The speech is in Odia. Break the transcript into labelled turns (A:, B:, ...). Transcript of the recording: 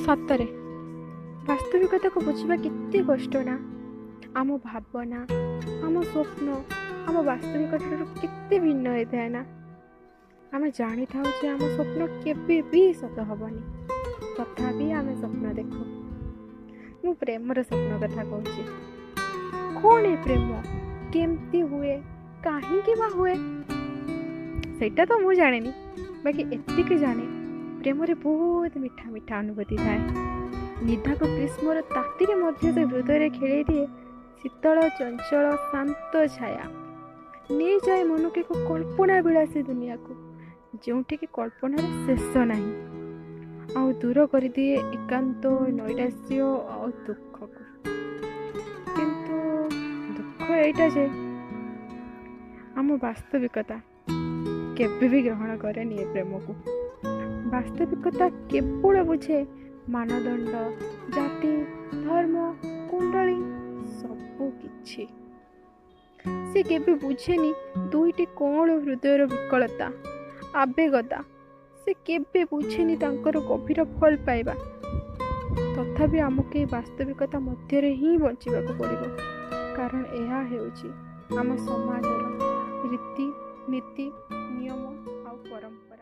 A: ସତରେ ବାସ୍ତବିକତାକୁ ବୁଝିବା କେତେ କଷ୍ଟ ନା? ଆମ ଭାବନା, ଆମ ସ୍ୱପ୍ନ ଆମ ବାସ୍ତବିକତାଠାରୁ କେତେ ଭିନ୍ନ ହେଇଥାଏ ନା? ଆମେ ଜାଣିଥାଉ ଯେ ଆମ ସ୍ୱପ୍ନ କେବେ ବି ସତ ହେବନି, ତଥାପି ଆମେ ସ୍ୱପ୍ନ ଦେଖୁ। ମୁଁ ପ୍ରେମର ସ୍ୱପ୍ନ କଥା କହୁଛି। କ'ଣ ଏ ପ୍ରେମ, କେମିତି ହୁଏ, କାହିଁକି ବା ହୁଏ, ସେଇଟା ତ ମୁଁ ଜାଣିନି। ବାକି ଏତିକି ଜାଣେ, ପ୍ରେମରେ ବହୁତ ମିଠା ମିଠା ଅନୁଭୂତି ଥାଏ। ନିଦାଘ ଗ୍ରୀଷ୍ମର ତାତିରେ ମଧ୍ୟ ସେ ହୃଦୟରେ ଖେଳେଇ ଦିଏ ଶୀତଳ ଚଞ୍ଚଳ ଶାନ୍ତ ଛାୟା, ନେଇଯାଏ ମନକୁ ଏକ କଳ୍ପନା ବିଳାସୀ ଦୁନିଆକୁ, ଯେଉଁଠିକି କଳ୍ପନାର ଶେଷ ନାହିଁ, ଆଉ ଦୂର କରିଦିଏ ଏକାନ୍ତ, ନୈରାଶ୍ୟ ଆଉ ଦୁଃଖକୁ। କିନ୍ତୁ ଦୁଃଖ ଏଇଟା ଯେ ଆମ ବାସ୍ତବିକତା କେବେ ବି ଗ୍ରହଣ କରେନି ଏ ପ୍ରେମକୁ। ବାସ୍ତବିକତା କେବଳ ବୁଝେ ମାନଦଣ୍ଡ, ଜାତି, ଧର୍ମ, କୁଣ୍ଡଳୀ ସବୁ କିଛି। ସେ କେବେ ବୁଝେନି ଦୁଇଟି କଅଁଳ ହୃଦୟର ବିକଳତା, ଆବେଗତା। ସେ କେବେ ବୁଝେନି ତାଙ୍କର ଗଭୀର ଭଲ ପାଇବା। ତଥାପି ଆମକୁ ଏ ବାସ୍ତବିକତା ମଧ୍ୟରେ ହିଁ ବଞ୍ଚିବାକୁ ପଡ଼ିବ, କାରଣ ଏହା ହେଉଛି ଆମ ସମାଜର ରୀତି ନୀତି, ନିୟମ ଆଉ ପରମ୍ପରା।